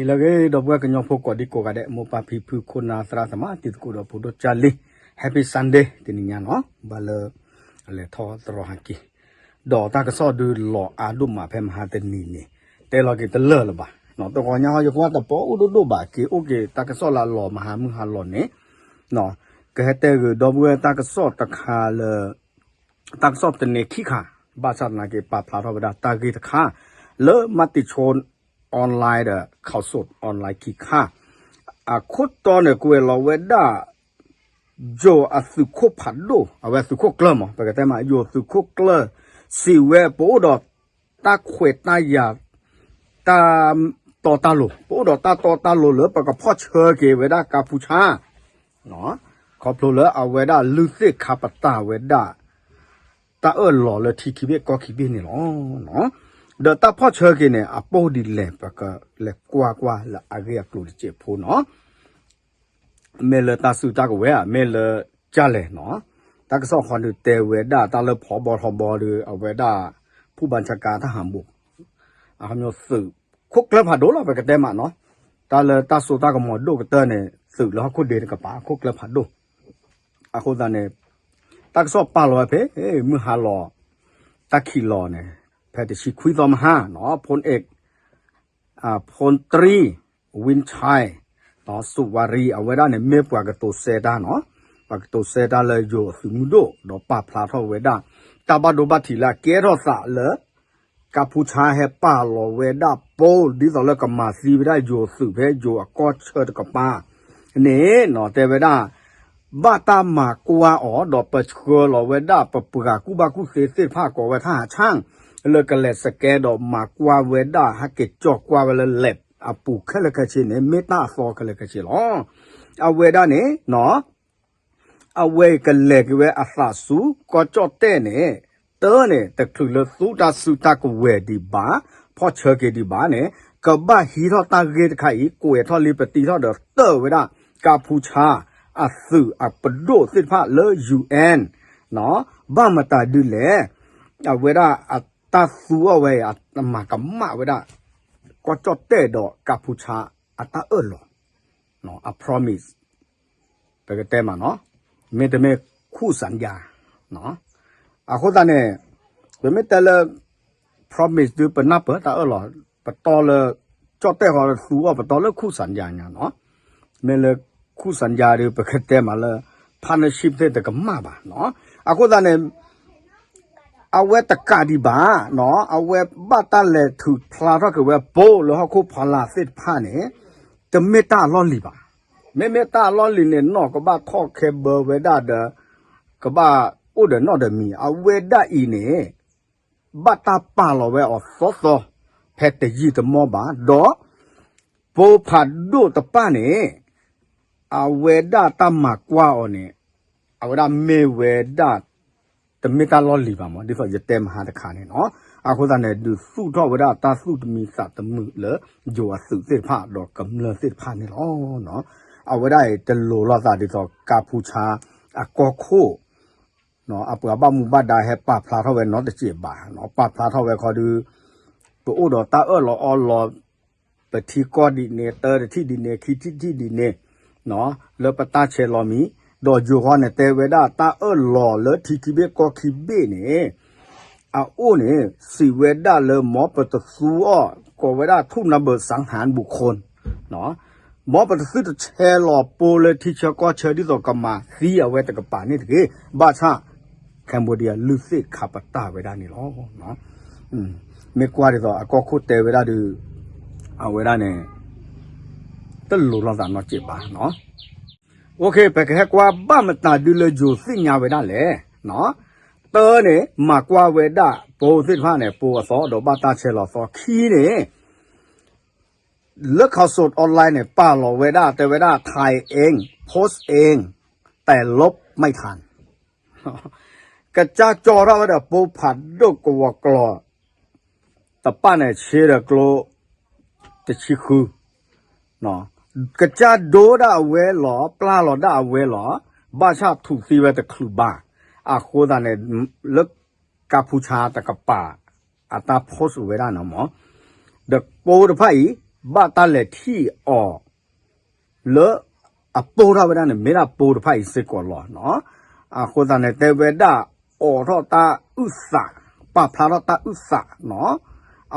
လၢအဂ့ၤ ဒီပုၢ်ဝဲၢ်ကညီဖိကိးဒံကိးဂၤဒဲး မိၢ်ပၢ်ဖံဖု ခိၣ်နၢ်သရၣ်သမါ တံၤသကိးဒီးဖိဒိၣ်ကၢ်လံ, Happy Sunday တနံၤညါနီၤ, ဘၣ်လၢ အလဲၤထီၣ်သရီဟဲက့ၤ, ဒီးတၢ်ကစီၣ်ဒုးလီၤအါဒိၣ်မးဖဲမဟါတနံၤန့ၣ် တဲလီၤက့ၤတလၢာ်လၢၤဘၣ်, တဂီၤညါဟီယကွၢ်တပီၢ်အိၣ်ဒိၣ်ဒိၣ်ဘၣ်က့ၤ အိၣ်က့ၤတၢ်ကစီၣ်လၢအလီၤမဟါမုၢ်ဟါလီၤန့ၣ် ကဟဲတဲဂ့ၤ ဒီပုၢ်ဝဲၢ်တၢ်ကစီၣ်တခါလၢ တၢ်ကစီၣ်တန့ၤခံခါ, ဘၣ်ဆၣ်သနာ်က့ ပာ်ဖျါထီၣ်ဝဲဒၣ်တၢ်ဂ့ၢ်တခါ လၢမၤတံၤဆိ online ဒီး ခီၣ်စိး online ခံခါ, အခိၣ်တီန့ၣ် ကွဲးလီၤဝဲဒၣ် ယိၤအသုးခိၣ်ဖးဒိၣ် အဝဲသုးခိၣ်ကျၢၢ်မး ပကတဲမး ယိၤသုးခိၣ်ကျၢၢ် စံးဝဲပအိၣ်ဒီး တၢ်ခွဲးတၢ်ယာ် တၢ်တီတၢ်လိၤ ပအိၣ်ဒီးတၢ်တီတၢ်လိၤလၢပကဖီၣ်ဆၢက့ၤဝဲဒၣ်ကါဖူဆါ ခီဖျိလၢအဝဲဒၣ်လုၢ်သ့ၣ်ခါပတာ်ဝဲဒၣ် တၢ်အၢၣ်လီၤလၢထံခံဘ့ၣ်ကီၢ်ခံဘ့ၣ်န့ၣ်လီၤ. ဒီးတၢ်ဖီၣ်ဆၢက့ၤန့ၣ် အပိၢ်ဒ်လဲၣ် ပကလဲၤကွၢ်ကွၢ်လၢအဂ့ၢ်အကျိၤတစဲးဖိနီၤ. မ့ၢ်လၢတၢ်စုတၢ်ကဝဲၤဧါ မ့ၢ်လၢကၢ်လဲၣ်နီၤ, တၢ်ကစီၣ်ဃီဒုးတဲဝဲဒၣ်တၢ်လၢဖီဘီထီဘီဒီး အဝဲဒၣ် ဖူၣ်ဘၣ်ဆၢကါတၢ်ဟးဘိၣ် အဟီမ့ၢ်သုးခိၣ်ကျၢၢ်ဖးဒိၣ်လီၤ ပကတဲမးနီၤ, တၢ်လၢတၢ်စိတၢ်ကမီၤဒိၣ်ကတၢၢ်န့ၣ် သုးလၢဟီၣ်ခိၣ်ဒ့တကပၤ ခိၣ်ကျၢၢ်ဖးဒိၣ် အဃိသတးန့ၣ် တၢ်ကစီၣ်ပာ်လီၤဝဲဖဲ မုၢ်ဟါလီၤ တၢ်ခံးလီၤန့ၣ် ဖဲတဆံခွံသီမဟါနီၤ ဖိၣ်အ့ၣ် ဖိၣ်တြံ ဝံၣ်ဆဲ စီၤဝါရံ အဝဲဒၣ်န့ၣ် မ့ၢ်ပှၤကတိၤစဲတၢ်နီၤ, ပှၤကတိၤစဲတၢ်လၢယိၤအသုးမုၢ်ဒိၣ် ဒီးပာ်ဖျါထီၣ်ဝဲဒၣ် တၢ်ဘၣ်ဒိဘၣ်ထံးလၢအကဲထီၣ်သးလၢ ကါဖူဆါဟဲပာ်လီၤဝဲဒၣ်ပိ ဒ်သိးလၢကမၤသံဝဲဒၣ်ယိၤသုးဖဲယိၤအကီၢ်ဆၢတကပၤန့ၣ်နီၤ, တဲဝဲဒၣ် ဘၣ်တၢ်မၤကွၢ်အီၤ ဒီးပဆှၢလီၤဝဲဒၣ်ပပှၤကူၣ်ဘၣ်ကူၣ်သ့သ့ၣ်တဖၣ်ကိးဝဲထၣ်ဟးဆၣ် လၢကလဲၤစကဲဒီးမၤကွၢ်ဝဲဒၣ် ဟဲက့ၤကၠီကွၢ်ဝဲလၢ lab အပူၤခဲလၢာ်ခဲဆ့န့ၣ် မ့ၢ်တၢ်အသီခဲလၢာ်ခဲဆ့လီၤ. အဝဲဒၣ်န့ၣ်နီၤ အဝဲကလဲၤက့ၤဝဲအသးဆူ ကီၢ်ကၠီၣ်တဲၣ်န့ၣ် တၢ်န့ၣ် တချုးလၢသူတၢ်စုတၢ်ကဝဲၤဒံးဘၣ် ဖီၣ်ဆၢက့ၤဒံးဘၣ်န့ၣ် ကဘၣ်ဟံးထီၣ်တၢ်ဂ့ၢ်တခါအံၤ ကွဲးထီၣ်လံပတံထီၣ်ဒီးတၢၢ်ဝဲဒၣ် ကါဖူဆါ အသုးအပဒိၣ်သ့ၣ်တဖၣ်လၢ ယူႇအၣ် ဘၣ်မတၤဒ်လဲၣ် အဝဲဒၣ်အတၢ်သူအီၤဝဲအံၤ အမၤကမၣ်ဝဲဒၣ် ကီၢ်ကၠီၣ်တဲၣ်ဒီးကါဖူဆါ အတၢ်အၢၣ်လီၤ အ promise ပကတဲမးနီၤ, မ့တမ့ၢ် ခူၣ်စၣ်ယါ အဃိသတးန့ၣ် ပမ့ၢ်တဲလၢ promise ဒုး ပနၢ်ပၢၢ်တၢ်အၢၣ်လီၤ ပတီၢ်လၢ ကၠီၣ်တဲၣ်ဃီသူအီၤပတီၢ်လၢခူၣ်စၣ်ယါညါနီၤ, မ့ၢ်လၢခူၣ်စၣ်ယါဒုး ပကတဲမးလၢ partnership သ့ၣ်တကမၣ်ဘၣ်နီၤ, အဃိသတးန့ၣ် အဝဲတကးဒံးဘၣ်နီၤ, အဝဲဘၣ်တၢ်လဲၤထုးဖျါထီၣ်က့ၤဝဲပိလၢဟီၣ်ခိၣ်ဖီလာ်သ့ၣ်တဖၣ်န့ၣ် တမ့ၢ်တၢ်အလီၢ်လံၤဘၣ်. မ့မ့ၢ်တၢ်အလီၢ်လံၤန့ၣ် နီၢ်ကဘၣ်ထီၣ်ခဲဘၢဝဲဒၣ်ဒီး ကဘၣ်အိၣ်ဒီးနီၣ်ဒီးမံၤ အဝဲဒၣ်အံၤန့ၣ် ဘၣ်တၢ်ပာ်လီၤဝဲအီၤသီသီ ဖဲတယံာ်တမီၢ်ဘၣ် ဒီး ပိဖးဒိၣ်တဖၣ်န့ၣ် အဝဲဒၣ်တၢ်မၤကွၢ်အီၤန့ၣ် အဝဲဒၣ်မ့ၢ်ဝဲဒၣ် တမ့ၢ်တၢ်လီၢ်လံၤဘၣ်မး ဒ်သိးယတဲမဟါတခါန့ၣ်နီၤ, အဃိသတးန့ၣ် ဒုးသူၣ်ထီၣ်ဝဲဒၣ်တၢ်သူၣ်တမံသးတမုာ်လၢ ယိၤအသုးသ့ၣ်တဖၣ် ဒီးကမျၢၢ်သ့ၣ်တဖၣ်န့ၣ်လီၤ. အဝဲဒၣ်အံၤတလိၤလိာ်သးဒ်သိးကါဖူဆါအကီၢ်ခိၣ် အပှၤဘၣ်မူဘၣ်ဒါဟဲပာ်ဖျါထီၣ်ဝဲနီတစဲးဘၣ်, ပာ်ဖျါထီၣ်ဝဲခီဒုး ပအိၣ်ဒီးတၢ်အၢၣ်လီၤအီလီၤ ပထံကီၢ်ဒ်န့ၣ် တၢတထံၣ်ဒ်န့ၣ် ခံထံၣ်တထံၣ်ဒ်န့ၣ် လၢပတၢ်ဆဲးလီၤမံၤ ဒီးယိၤဃီန့ၣ်တဲဝဲဒၣ်တၢ်အၢၣ်လီၤလၢထံခံဘ့ၣ်ကီၢ်ခံဘ့ၣ်န့ၣ် အအိၣ်န့ၣ် စံးဝဲဒၣ်လၢမ်ပတသူအီၤ ကိးဝဲဒၣ် ထူၣ်နၢဘၢၣ် စၣ်ဟၣ်ဘူၣ်ခိၣ် မ်ပတသုတဆဲးလီၤပိလၢထံဆၢကီၢ်ဆၢဒ်သိးကမၤသံအဝဲတကပၤန့ၣ်တဂ့ၤ, ဘၣ်ဆၣ် Cambodia လုၢ်သ့ၣ်ခးပတာ်ဝဲဒၣ်န့ၣ်လီၤ. မ့ၢ်ကွၢ်ဒ်သိးအကီၢ်ခိၣ်တဲဝဲဒၣ်ဒီး အဝဲဒၣ်န့ၣ် တလိၤလိာ်သးနီတစဲးဘၣ်နီၤ. ပကဟဲကွၢ်ဘၣ်မတၤဒုလၢယိၤသ့ၣ်ညါဝဲဒၣ်လဲၣ်. တၢန့ၣ် မၤကွၢ်ဝဲဒၣ်ပိသ့ၣ်တဖၣ်န့ၣ် ပိအသီဒီးဘၣ်တၢ်ဆဲးလီၤသီ ခံန့ၣ် လၢခီၣ်စိး online န့ၣ် ပာ်လီၤဝဲဒၣ် တဲဝဲဒၣ် ထၢၣ်အ့ၣ် post အ့ၣ် တဲလီမ့ၢ်ထၢၣ် ကစၢ်ကၠီထီၣ်ဝဲဒီးပိဖးဒိၣ်ကဝီၤကျီၤ တပၣ်န့ၣ် ဆ့ဒီးကျိ တဆံဃု ကစၢ်ဒိဒၣ်အဝဲလီၤ ပျၢ်လီၤဒၣ်အဝဲလီၤ ဘၣ်ဆၣ်ထူးသံဝဲတချုးဘၣ် အဃိသတးန့ၣ် လၢကါဖူဆါတကပၤ အတၢ် post ဝဲဒၣ်န့ၣ်မး ဒီးပိတဖၣ်အံၤ ဘၣ်တၢ်လဲၤထံၣ်အီၤ လၢအပိၢ်ထီၣ်ဝဲဒၣ်န့ၣ် မ့ၢ်ဒၣ်ပိၢ်တဖၣ်အံၤစ့ၢ်ကီးလီၤနီၤ. အဃိသတးန့ၣ် တဲဝဲဒၣ် အိးထီၣ်တၢ်အုၣ်သး, ပာ်ဖျါထီၣ်တၢ်အုၣ်သးနီၤ.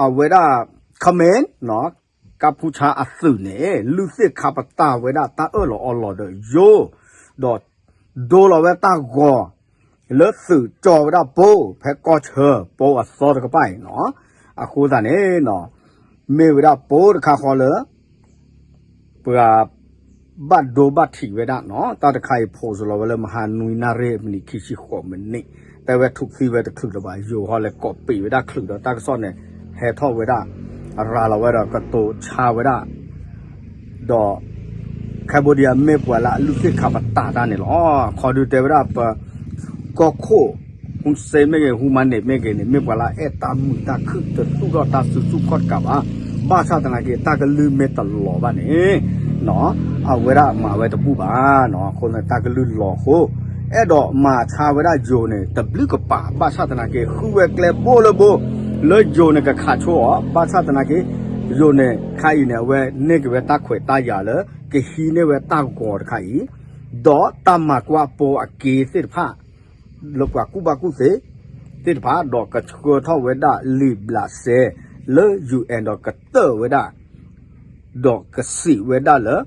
အဝဲဒၣ် ခမ့ၣ်နီၤ, ကၢ်ဖူဆါအသုးန့ၣ် လုၢ်သ့ၣ်ခါပတာ်ဝဲဒၣ်တၢ်အၢၣ်လီၤအီလီၤဒီးယိၤ, ဒီးဒိလီၤဝဲတၢ်ဂီၤ လၢသုးကၠီဝဲဒၣ်ပိၢ် ဖဲကီၢ်ဆၢ ပိၢ်အသီတကပၤအံၤနီၤ. အဃိသတးန့ၣ်နီၤ, မ့ၢ်ဝဲဒၣ်ပိၢ်တခါဃီလၢ ပှၤဘၣ်ဒိဘၣ်ထံးဝဲဒၣ်နီၤ. တၢ်တခါအံၤ post လီၤဝဲလၢမဟါနွံနၣ်ရံၣ် မံးနံးခံဆံဃိးမံးနံး, တဲဝဲထူၣ်ခံဝဲတချုးလၢၤဘၣ်, ယိၤဟီလဲၤကိးပ့းဝဲဒၣ်ချုးဒီးတၢ်ကစီၣ်န့ၣ် ဟဲထီၣ်ဝဲဒၣ်, ရၤလီၤဝဲဒီးကတိၤဆါဝဲဒၣ် ဒီး Cambodia မ့ၢ်ပှၤလၢအလုၢ်သ့ၣ်ခါပတာ်တၢ်န့ၣ်လီၤ. ခီဒုးတဲဝဲဒၣ်ပ ကီၢ်ခိၣ် ဟူစ့မ့ၢ်ဂ့ၤ ဟူမၤန့ၣ်မ့ၢ်ဂ့ၤန့ၣ် မ့ၢ်ပှၤလၢအအဲၣ်တၢ်မုာ်တၢ်ခုၣ် တသူၣ်ထီၣ်တၢ်စုဆူၣ်ခီၣ်တကးဘၣ်. ဘၣ်ဆၣ်သနာ်က့ တၢ်ကလုၢ်မ့ၢ်တလီၤဘၣ်န့ၣ် အဝဲဒၣ်မၤဝဲတဘူၣ်ဘၣ်နီၤ. အဃိန့ၣ် တၢ်ကလုၢ်လီၤအဃိ အဲၣ်ဒိးမၤဆါဝဲဒၣ်ယိၤန့ၣ် တဘျုးကပၤ, ဘၣ်ဆၣ်သနာ်က့ ဃုဝဲကျဲဘိလၢဘိ လၢယိၤန့ၣ်ကခးဆိအီၤ, ဘၣ်ဆၣ်သနာ်က့ ယိၤန့ၣ်ခါအံၤန့ၣ် အဝဲန့ၢ်က့ၤဝဲတၢ်ခွဲးတၢ်ယာ်လၢ ကဟံးန့ၢ်ဝဲတၢ်ဂီၤတခါအံၤ, ဒီးတၢ်မၤကွၢ်ပိၢ်အက့သ့ၣ်တဖၣ် လၢပှၤကူၣ်ဘၣ်ကူၣ်သ့သ့ၣ်တဖၣ် ဒီးကဆှၢထီၣ်ဝဲဒၣ်လံာ်ဘျးစဲလၢ ယူၣ်အဲၣ် ဒီးကတၢၢ်ဝဲဒၣ် ဒီးကစံးဝဲဒၣ်လၢ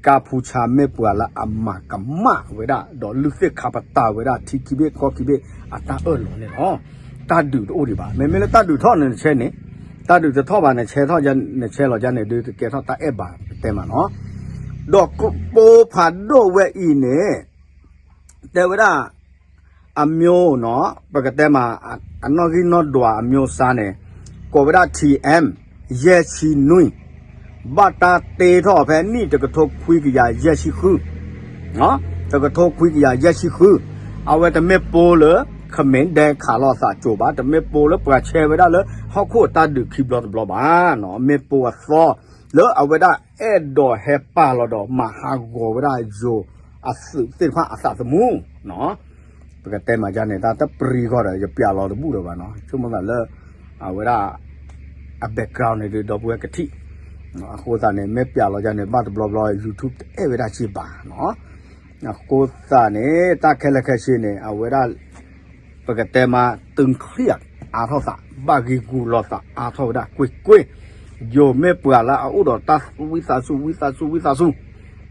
ကၢ်ဖူဆါမ့ၢ်ပှၤလၢအမၤကမၣ်ဝဲဒၣ် ဒီးလုၢ်သ့ၣ်ခါပတာ်ဝဲဒၣ် ထံခံဘ့ၣ်ကီၢ်ခံဘ့ၣ်အတၢ်အၢၣ်လီၤန့ၣ်လီၤ. တၢ်ဒုးတအိၣ်ဒံးဘၣ်. မ့မ့ၢ်လၢတၢ်ဒုးထီၣ်န့ၣ် နဆဲန့ၣ်, တၢ်ဒုးတထီၣ်ဘၣ် နဆဲထီၣ်, နဆဲလီၤယါန့ၣ် ဒုးတကဲထီၣ်တၢ်အဲၣ်ဘၣ် ပတဲမးနီၤ. ဒီးပိၢ်ဖးဒိၣ်ဝဲအံၤန့ၣ် တဲဝဲဒၣ် အမျိုးနီၤ, ပကတဲမး အနီၣ်ဂံၢ်နီၣ်ဒွးအမျိုးအစားန့ၣ် ကိးဝဲဒၣ် ထံၣ်အဲၣ် ယဲၢ်ဆံနွံ, ဘၣ်တၢ်တ့ထီၣ်ဖဲနံၣ်တကထိခွံကယၤယဲၢ်ဆံဃု, တကထိခွံကယၤယဲၢ်ဆံဃု, အဝဲတမ့ၢ်ပိၢ်လၢ ခမ့ၣ်ဒဲခးလိာ်သးကၠိဘၣ်, တမ့ၢ်ပိၢ်လၢပှၤဆဲဝဲဒၣ်လၢဟီၣ်ခိၣ်အတၢ်ဒုးခံဘျီတဘျီဘၣ်, မ့ၢ်ပိၢ်အသီ လၢအဝဲဒၣ်အဲၣ်ဒိးဟဲပာ်လီၤဒီးမၤဟးဂီၤဝဲဒၣ်ယိၤအသုးသ့ၣ်တဖၣ်အသးသမူ ပကတဲမးယါန့ၣ် တၢ်တပျံၤဃီဒီး ယပျးလီၤတဘူၣ်ဒီးဘၣ်နီၤ, ဆိကမိၣ်သးလၢ အဝဲဒၣ် အ background န့ၣ်ဒုး ဒီပုၢ်ဝဲၢ်ကထံၣ်, အဃိသတးန့ၣ် မ့ၢ်ပျးလီၤယါန့ၣ် ဘၣ်တဘျီဘျီ YouTube တအဲၣ်ဝဲဒၣ်စ့ၢ်ဘၣ်နီၤ, အဃိသတးန့ၣ် တၢ်ခဲလၢာ်ခဲဆ့န့ၣ် အဝဲဒၣ် ပကတဲမး တုံချံအါထီၣ်သး ဘၣ်ဂံာ်ဂူာ်လိာ်သးအါထီၣ်ဝဲဒၣ်ကွ့ၢ်ကွ့ၢ်, ယိၤမ့ၢ်ပှၤလၢအအိၣ်ဒီးတၢ်ဝံသးစူၤ ဝံသးစူၤ ဝံသးစူၤ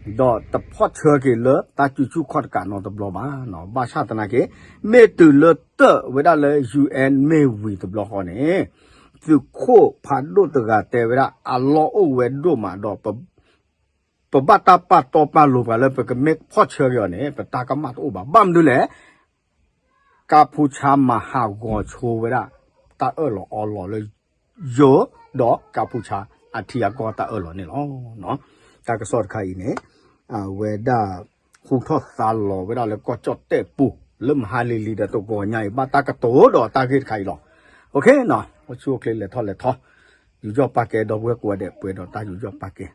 ဒီးတဖီၣ်ဆၢက့ၤလၢတၢ်စုဆူၣ်ခီၣ်တကးနီတဘျီဘၣ်နီၤ, ဘၣ်ဆၣ်သနာ်က့ မ့ၢ်တုၤလၢတၢၣ်ဝဲဒၣ်လၢ ယူၣ်အဲၣ် မ့ၢ်ဝံၤတဘျီဃီန့ၣ် သုးခိၣ်ဖးဒိၣ်တဂၤတဲဝဲဒၣ် အလီၢ်အိၣ်ဝဲဒိၣ်မးဒီး ပဘၣ်တၢ်ပာ်တီပာ်လိၤပှၤလၢပကမ့ၢ်ဖီၣ်ဆၢက့ၤအီၤန့ၣ် ပတၢ်ကမၣ်တအိၣ်ဘၣ်. ဘၣ်မနုၤလဲၣ်, ကၢ်ဖူဆါမၤဟးဂီၤဆိဝဲဒၣ် တၢ်အၢၣ်လီၤအီလီၤလၢ ယိၤ ဒီးကၢ်ဖူဆါအထံအကီၢ်တၢ်အၢၣ်လီၤန့ၣ်လီၤ. တၢ်ကစီၣ်တခါအံၤန့ၣ် အဝဲဒၣ် ဟူထီၣ်သါလီၤဝဲဒၣ်လၢကီၢ်ကၠီၣ်တဲၣ်ပူၤ လၢမဟါလံၤလံၤဒီးတဂီၤညါအံၤ ဘၣ်တၢ်ကတိၤဒီးတၢ်ဂ့ၢ်တခါအံၤလီၤ. အိၣ်ခ့နီၤ, အိၣ်ဆူၣ်အိၣ်ချ့လဲၤထီၣ်လဲၤထီ, ယူးယီၣ်ပာ်ကဲ ဒီပုၢ်ဝဲၢ်ကိးဂၤဒဲး ပှဲၤဒီးတၢ်ယူးယီၣ်ပာ်ကဲ